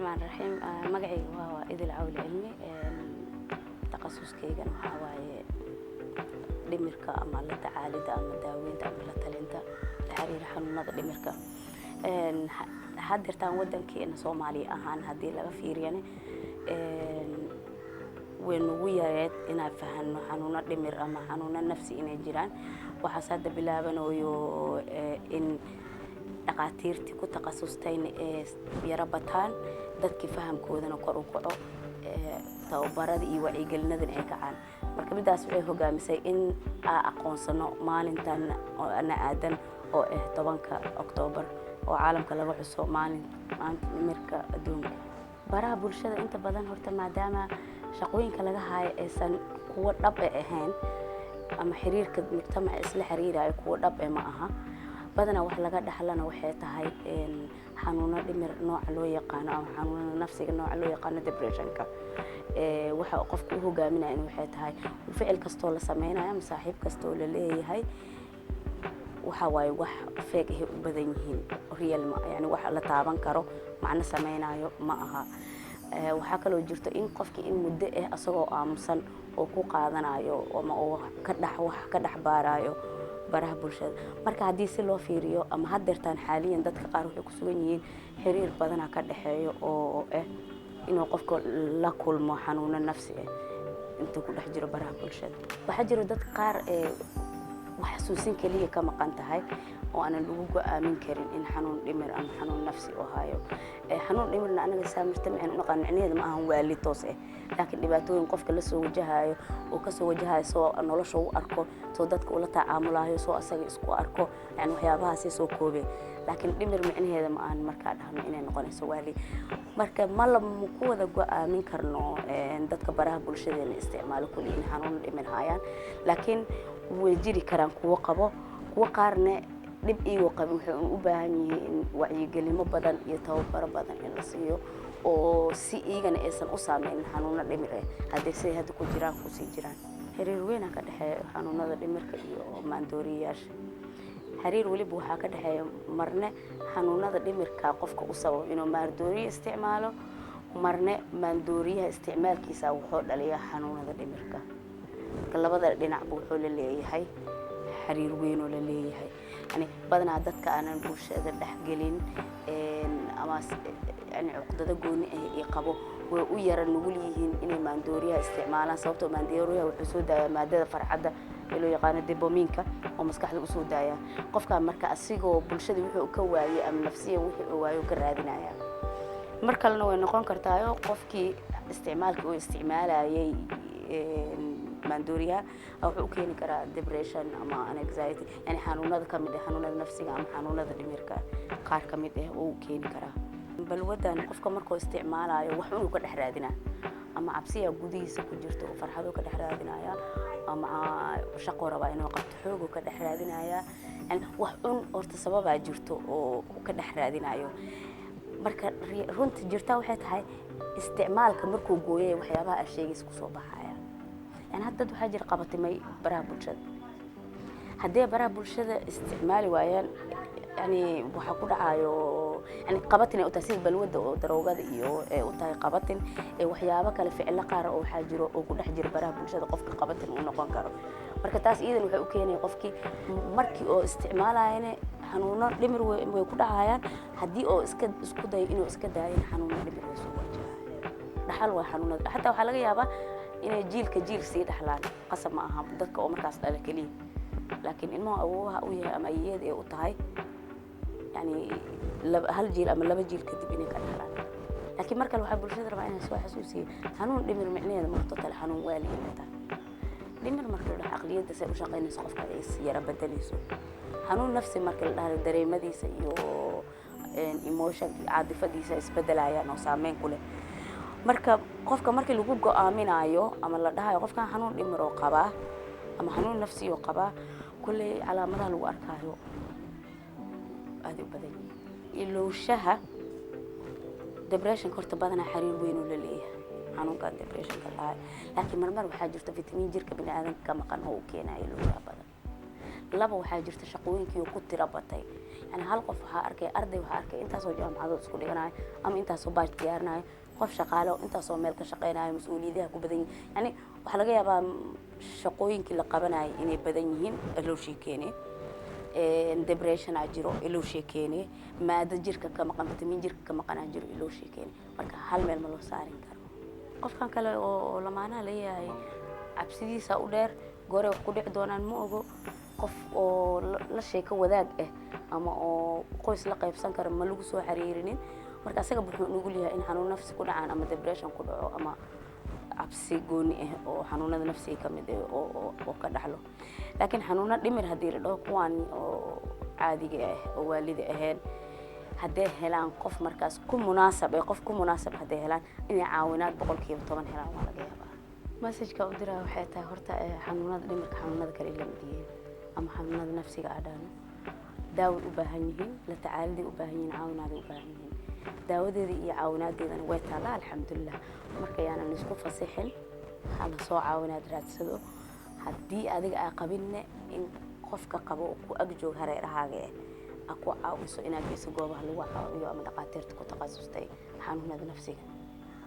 Raxmaan raxiim. Magacayga waa Idil Cawli Cilmi. Takhasuskaygana waxaa waaye dhimirka ama la tacaalida ama daaweynta ama la talinta la xiriira xanuunada dhimirka. Haddeertaan wadankeena Soomaaliya ahaan haddii laga fiiriyana, way nagu yareed inaan fahanno xanuuno dhimir ama xanuuno nafsi inay jiraan. Waxaas hadda bilaabanayo in dhaqaatiirtii ku takhasustayna ee yaro bataan, dadkii fahamkoodana kor u kaco, tababarada iyo wacyigelinadana ay kacaan. Marka middaas waxay hogaamisay in aa aqoonsano maalintan na aadan oo ah 10-ka Oktoobar oo caalamka laga xuso maalin maalinta dhimirka adduunka. Baraha bulshada inta badan horta, maadaama shaqooyinka laga haayo aysan kuwo dhab e ahayn ama xiriirka mujtamaca isla xiriirayo kuwo dhab e ma aha, badanaa wax laga dhaxlana waxay tahay xanuuno dhimir nooca loo yaqaano ama xanuunada nafsiga nooca loo yaqaano depressionka. Waxa qofka u hogaaminaya in waxay tahay ficil kastoo la sameynayo ama saaxiib kastoo la leeyahay waxa waaye wax fake ahay u badan yihiin, real ma yani wax la taaban karo macno sameynayo ma aha. Waxaa kaloo jirto in qofkii in muddo ah asagoo aamusan oo ku qaadanayo ama oo ka dhex wax ka dhex baarayo baraha bulshada. Marka haddii si loo fiiriyo ama haddeertaan xaaliyan, dadka qaar waxay ku sugan yihiin xiriir badana ka dhexeeyo oo ah inuu qofka la kulmo xanuuno nafsi ah intuu ku dhex jiro baraha bulshada. Waxaa jiro dad qaar ee wax xasuusin keliya ka maqan tahay oo aanan lagu go-aamin karin in xanuun dhimir ama xanuun nafsi oo hayo. Xanuun dhimirna anaga saa mujtamaceen u naqaan micnaheeda ma ahan waali toos ah, laakiin dhibaatooyin qofka lasoo wajahayo oo kasoo wajahayo soo nolosha u arko, soo dadka ula tacaamulayo, soo asaga isku arko, yani waxyaabahaasay soo koobeen. Laakiin dhimir micnaheeda ma ahan markaa dhahno inay noqonayso waali. Marka ma la ku wada go-aamin karno dadka baraha bulshadeena isticmaalo kulli in xanuun dhimir hayaan, laakiin way jiri karaan kuwo qabo, kuwo qaarna dhib iyagoo qabin waxay u baahan yihiin in wacyigelimo badan iyo tababaro badan in la siiyo oo si iyagana aysan u saameynin xanuuno dhimir ah haddii siday hadda ku jiraan kusii jiraan. Xiriir weynaa ka dhexeeya xanuunada dhimirka iyo maandooriyayaasha. Xiriir weliba waxaa ka dhexeeya, marne xanuunada dhimirka qofka u sababo inuu maandooriye isticmaalo, marne maandooriyaha isticmaalkiisa wuxuu dhaliyaa xanuunada dhimirka. Marka labada dhinacba wuxuu la leeyahay xiriir weynoo la leeyahay. Yani badanaa dadka aanan bulshada dhexgelin ama yani cuqdado gooni ah iyo qabo way u yara nugul yihiin inay maandooriyaha isticmaalaan, sababtoo maandooriyaha wuxuu soo daayaa maadada farxadda ee loo yaqaano dopamine-ka oo maskaxda usoo daaya qofka. Marka asigoo bulshada wuxuu ka waayey ama nafsiyan wixii uu waayo ka raadinaya. Mar kalena way noqon kartaayo qofkii isticmaalkii uu isticmaalayay maandooriyaha wuxuu u keeni karaa depression ama anxiety, yani xanuunada ka mid ah xanuunada nafsiga ama xanuunada dhimirka qaar ka mid ah oo u keeni karaa. Balwadan qofka markuu isticmaalayo wax inuu ka dhex raadinaa ama cabsiya gudihiisa ku jirto oo farxaduu ka dhex raadinaya, ama shaqo rabaa inuu qabto xooguu ka dhex raadinaya, yani wax un horta sababaa jirto oo ka dhex raadinayo. Marka runta jirtaa waxay tahay isticmaalka markuu gooyay waxyaabaha aad sheegaysa kusoo baxaya. Yani hadda dad waxaa jira qabatimay baraha bulshada. Haddii baraha bulshada isticmaali waayaan, yani waxaa ku dhacayo yani qabatin ay u tahay, sida balwadda oo daroogada iyo ay u tahay qabatin ee waxyaabo kale, ficilo qaar oo waxaa jiro oo ku dhex jira baraha bulshada qofka qabatin uu noqon karo. Marka taas iidan waxay u keenaya qofkii markii oo isticmaalayana xanuuno dhimir way ku dhacayaan, haddii oo iska isku dayo inuu iska daayana xanuuno dhimir way soo wajahayaan. Dhaxal waa xanuunada, xataa waxaa laga yaabaa inay jiilka jiil sii dhaxlaan. Qasab ma aha dadka oo markaas dhala keliya, laakiin ilmaha awoowaha u yahay ama ayeeyada ay u tahay, yani hal jiil ama laba jiil kadib inay ka dhaxlaan. Laakiin mar kale waxaa bulshada rabaa inay soo xasuusiyo xanuun dhimir micnaheeda marto tale xanuun waali inay tahay. Dhimir marka la dhaho, caqliyadda say u shaqaynayso qofka ay is yara bedelayso. Xanuun nafsi marka la dhaho, dareemadiisa iyo emotion, caadifadiisa isbedelayaan oo saameyn ku leh. Marka qofka markii lagu go-aaminayo ama la dhahayo qofkan xanuun dhimir oo qabaa ama xanuun nafsi oo qabaa, kulley calaamadaha lagu arkaayo aada u badan yihiin. Ilowshaha, depressionka horta badanaa xiriir weyn uu la leeyahay xanuunkan depressionka lahay, laakiin marmar waxaa jirta vitamin jirka bini aadanka ka maqan oo u keenayo ilowshaha badan. Laba, waxaa jirta shaqooyinkii oo ku tira batay, yani Yani hal qof waxaa arkay, arday waxaa arkay intaasoo jaamacadood isku dhiganayo ama intaasoo batch diyaarinayo, qof shaqaale oo intaasoo meel ka shaqeynayo, mas-uuliyadaha ku badan yihin. Yani waxaa laga yaabaa shaqooyinkii la qabanayay inay badan yihiin, ilowshii keenay depression aa jiro, ilowshii keenay maado jirka ka maqan, vitamin jirka ka maqanaa jiro, ilowshii keenay. Marka hal meel ma loo saarin karo. Qofkan kale oo lamaanaha leeyahay cabsidiisa u dheer, goorey wax ku dhici doonaan ma ogo. Qof oo la sheeko wadaag ah ama oo qoys la qaybsan kara ma lagu soo xiriirinin. Marka asaga wuxuu nugul yahay in xanuun nafsi ku dhacaan ama depression ku dhaco ama cabsi gooni ah oo xanuunada nafsiga ka mid ah oo ka dhaxlo. Laakiin xanuuno dhimir haddii la dhaho, kuwaan oo caadiga ah oo waalida ahayn, hadday helaan qof markaas ku munaasab ee qof ku munaasab hadday helaan, inay caawinaad 10% helaan waa laga yaabaa. Messageka u diraa waxay tahay, horta xanuunada dhimirka xanuunada kale la mid yihiin ama xanuunada nafsiga ah dhahno, daaway u baahan yihiin, la tacaaliday u baahan yihiin, caawinaaday u baahan yihiin. Daawadeeda iyo caawinaadeedana way taallaa, alxamdulilah. Marka yaanan isku fasixin, hala soo caawinaad raadsado. Haddii adiga aa qabinne, in qofka qabo oo ku ag joog hareerahaaga eh aa ku caawiso inaad geyso goobaha lagu caawiyo ama dhaqaatiirta ku takhasustay xanuunada nafsiga.